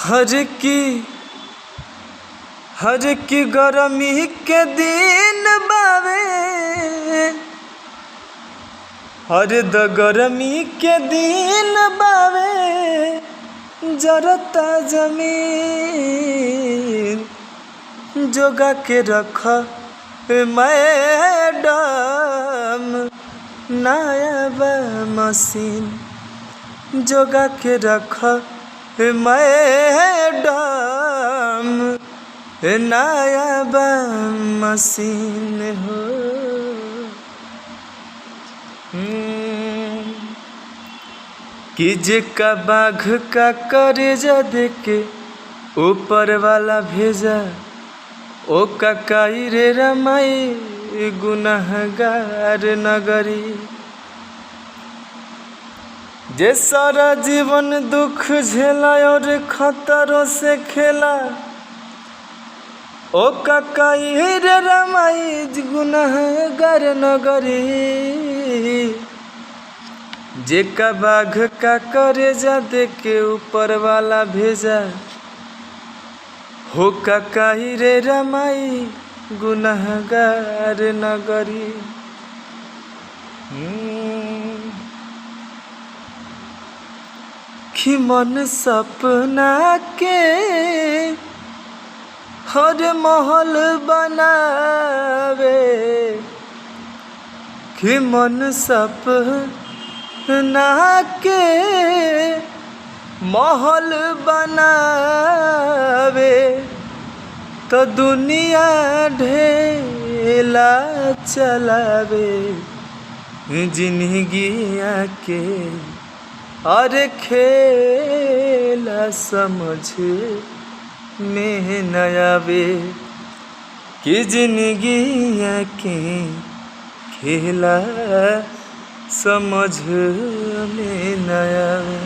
हर की हर की गरमी के दिन बावे, हर द गरमी के दिन बावे, जरता जमीन जोगा के रख मैडम नया बा मशीन, जोगा के रख मैडम नया बा मशीन हो। कि जेका बाघ का करेजा देके ऊपर वाला भेजा, ओ काकाई रे रमाई गुनहगार नगरी। जे सारा जीवन दुख झेला और खतरों से खेला, ओ काकाई रे रमाई गुनहगार नगरी। जेका बाघ का करेजा देके ऊपर वाला भेजा, हो काकाई रे रमाई गुनहगार नगरी। कि मन सपना के हर महल बनावे, कि मन सपना के महल बनावे, तो दुनिया ढेला चलावे जिंदगिया के और खेला समझ में न आवे, कि जिंदगिया के खेला समझ में न आवे।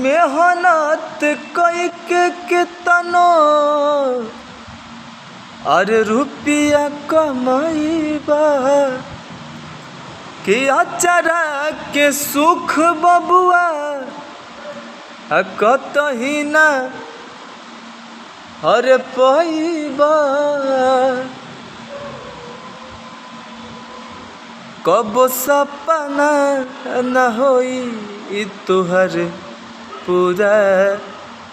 मेहनत कई के कितनो अरे रुपया कमाईबा, कि अचरा के सुख बबुआ आ कतही ना अरे पैबा। कबो सपना न होई तुहर पूरा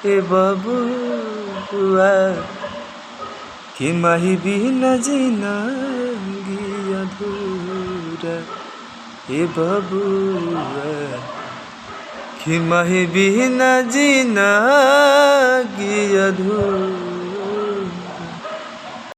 ए बबुआ, कि माही बिना जिनगी अधूरा ए बबुआ, कि माही बिना जिनगी अधूरा।